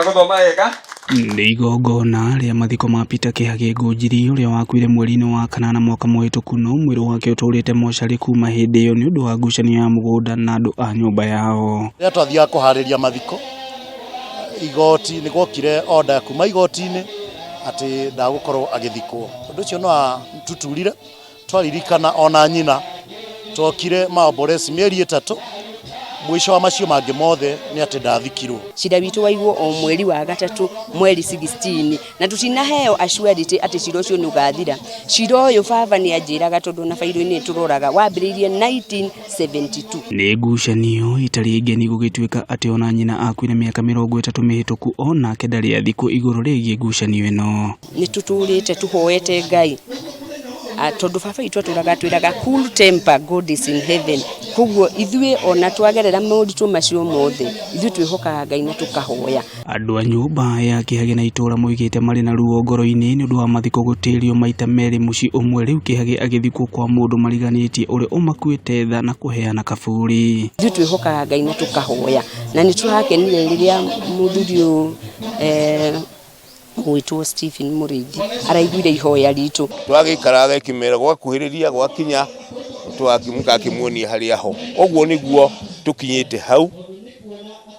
Gũthoma wega. Nĩ igongona rĩa mathiko ma Peter Kĩhagĩ Ngũnjiri ũrĩa wakuire mweri-inĩ wa kanana mwaka mũhĩtũku no mwĩrĩ wake ũtũrĩte mocarĩ kuma hĩndĩ ĩyo nĩ ũndũ wa ngucanio ya mũgũnda na andũ a nyũmba yao. Rĩrĩa twathiaga kũharĩria mathiko, igoti nĩ gwokire order kuma igoti-inĩ atĩ ndagũkorwo agĩthikwo. Ũndũ ũcio nĩ watuturire, twaririkana ona nyina twokire maomboreci mĩeri 3, mũico wa macio mangĩ mothe nĩ atĩ ndathikirwo. Cira witũ waigwo o mweri wa gatatũ, mweri 16, na tũtinaheo assurity atĩ cira ũcio nĩ ũgathira. Cira ũyũ baba nĩ anjĩraga, tondũ na bairũ-inĩ tũroraga, wambĩrĩirie 1972. Nĩ ngucanio itarĩ ngeni gũgĩtuĩka atĩ ona nyina akuire mĩaka 30 mĩhĩtũku onake ndarĩ athikwo igũrũ rĩgiĩ ngucanio ĩno. Nĩ tũtũrĩte tũhoete Ngai, tondũ baba witũ atũraga atwĩraga, "Cool temper, God is in heaven." Koguo ithuĩ ona twagerera moritũ macio mothe, ithuĩ twĩhokaga Ngai na tũkahoya. Andũ a nyũmba ya Kĩhagĩ na itũũra moigĩte marĩ na ruo ngoro-inĩ nĩ ũndũ wa mathiko gũtĩrio maita merĩ mũciĩ ũmwe, rĩu Kĩhagĩ agĩthikwo kwa mũndũ mariganĩtie ũrĩa ũmakuĩte tha na kũheana kaburi. Ithuĩ twĩhokaga Ngai na tũkahoya, na nĩ tũrakenire rĩrĩa mũthuri ũyũ gwĩtwo Stephen Mũrĩithi araiguire ihoya ritũ. Twagĩikaraga gĩkĩmera gwakuhĩrĩria gwakinya twakĩmuonia harĩa ho, ũguo nĩguo tũkinyĩte hau.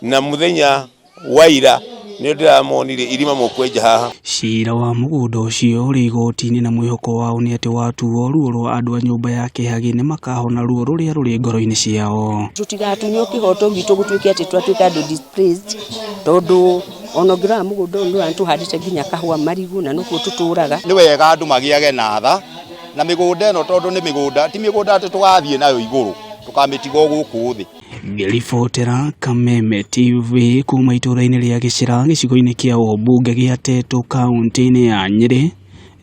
Na mũthenya wa ira nĩ ndĩramonire irima mũkwenja haha. Cira wa mũgũnda ũcio ũrĩ igoti-inĩ na mwĩhoko wao nĩ atĩ watuo, ruo rwa andũ a nyũmba ya Kĩhagĩ nĩ makahona ruo rũrĩa rũrĩ ngoro-inĩ ciao. Tũtigatunywo kĩhoto gitũ gũtuĩke atĩ twatuĩka andũ displaced, tondũ ona ũngĩrora mũgũnda ũyũ nĩ tũhandĩte nginya kahũa, marigũ, na nokuo tũtũraga. Nĩ wega andũ magĩage na tha na mĩgũnda ĩno, tondũ nĩ mĩgũnda, ti mĩgũnda atĩ tũgathiĩ nayo igũrũ, tũkamĩtiga o gũkũ thĩ. Ngĩribotera Kameme TV kuma itũũra-inĩ rĩa Gĩcĩra, gĩcigo-inĩ kĩa ũmbunge gĩa Tetu, kaunti-inĩ ya Nyĩrĩ,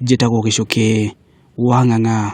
njĩtagwo Gĩcũkĩ wa Ng'ang'a.